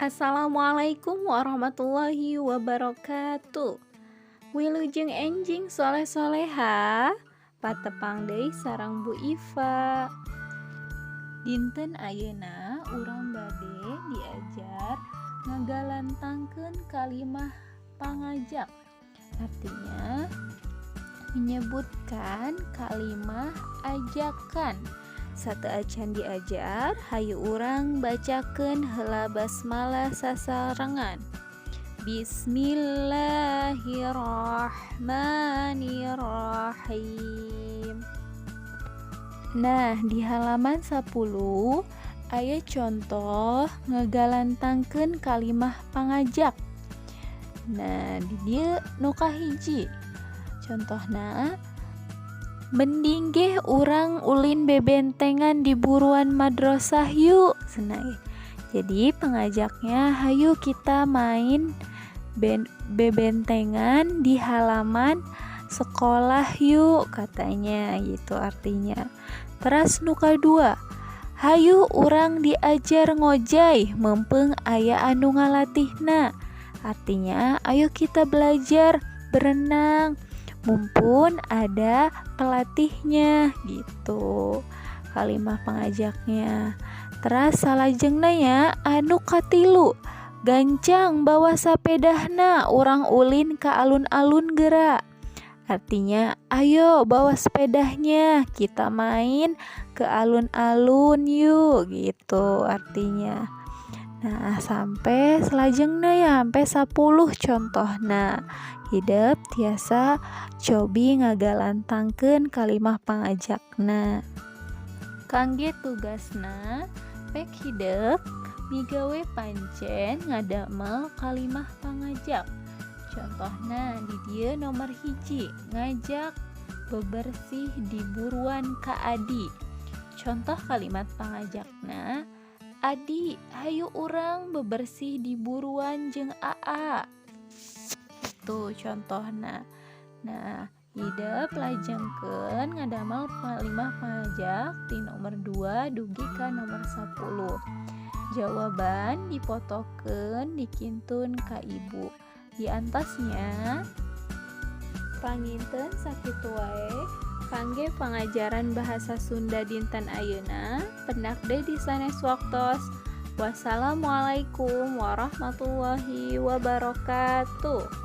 Assalamualaikum warahmatullahi wabarakatuh. Wilujeng enjing soleh soleha, patepang deui sareng Bu Iva. Dinten ayeuna urang bade diajar ngagalantangkeun kalimah pangajak. Artinya menyebutkan kalimah ajakan. Sateuacan diajar, hayu urang bacakeun heula basmalah sasarengan. Bismillahirrahmanirrahim. Nah, di halaman 10 aya contoh ngagalantangkeun kalimah pangajak. Nah, di dieu nu kahiji. Contohna, "Mending ge urang ulin bebentengan di buruan madrasah yuk," cenah. Jadi pengajaknya, hayu kita main bebentengan di halaman sekolah yuk, katanya gitu artinya. Terus nu kadua, "Hayu urang diajar ngojay meungpeung aya anu ngalatihna." Artinya, ayo kita belajar berenang mumpun ada pelatihnya, gitu kalimah pengajaknya. Terus salajengna ya, anu katilu, "Gancang bawa sapedahna, urang ulin ka alun-alun geura." Artinya, ayo bawa sepedahnya, kita main ke alun-alun yuk, gitu artinya. Nah, sampai selajengna ya, sampai 10 contohna. Hidep tiasa cobi ngagalantangkeun kalimah pangajakna. Kangge tugasna, pek hidep migawe pancen ngadamel kalimah pangajak. Contohna di dieu nomor 1, ngajak bebersih di buruan ka Adi. Contoh kalimat pangajakna, "Adi, hayu urang bebersih di buruan jeung Aa." Tuh contohna. Nah, hidep lajengkeun ngadamel kalimah pangajak ti nomor 2 dugi ka nomor 10. Jawaban dipotokeun, dikintun ka ibu. Diantos nya. Panginten sakitu wae kangge pangajaran bahasa Sunda dinten ayeuna. Pendak deui di sanes waktos. Wassalamualaikum warahmatullahi wabarakatuh.